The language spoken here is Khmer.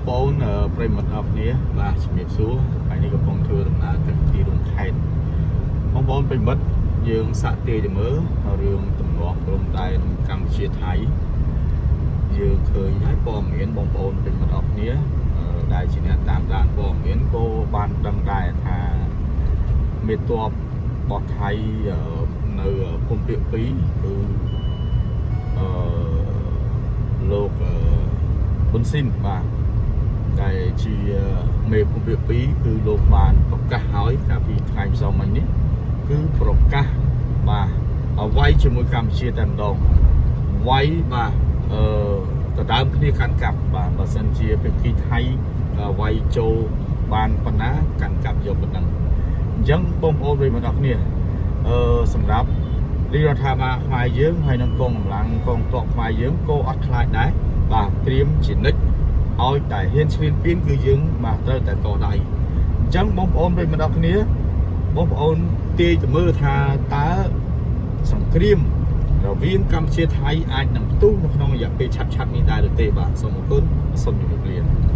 បងប្អូនប្រិយមិត្តអរគ្នាបាទជំរាបសួរថ្ងៃនេះកំពុងធ្វើដំណើរទៅទីរួមខេត្តបងប្អូនប្រិយមិត្តយើងសាកទាយទៅមើលរឿងទំនាស់ព្រំដែនកម្ពុជាថៃយើងឃើញហើយព័ត៌មានបងប្អូនប្រិយមិត្តអរគ្នាដែលជាអ្នកតាមដានព័ត៌មានក៏បានដឹងដែរថាមេតបរបស់ថៃនៅភូមិភាគ2គឺអឺលោកប៊ុនស៊ីនបាទ ដែលជាមេភូមិភាគ2គឺលោកបានប្រកាសហើយកាលពីថ្ងៃម្សិលមិញនេះគឺប្រកាសបាទឲ្យវាយជាមួយកម្ពុជាតែម្ដងវាយបាទអឺដដើមគ្នាកាន់កាប់បាទបើសិនជាភាគីថៃវាយចូលបានប៉ុណ្ណាកាន់កាប់យកប៉ុណ្ណឹងអញ្ចឹងបងប្អូនប្រិយមិត្តអរគ្នាសម្រាប់រាជរដ្ឋាភិបាលខ្មែរយើងហើយនិងកងកម្លាំងកងទ័ពខ្មែរយើងក៏អត់ខ្លាចដែរបាទត្រៀមជានិច្ច ឲ្យតែហ៊ានឈ្លានពានគឺយើងបាទត្រូវតែតដៃអញ្ចឹងបងប្អូនប្រិយមិត្តអរគ្នាបងប្អូនទាយទៅមើលថាតើសង្គ្រាមរវាងកម្ពុជាថៃអាចនឹងផ្ទុះនៅក្នុងរយៈពេលឆាប់ៗនេះដែរឬទេបាទសូមអរគុណសូមជម្រាបលា។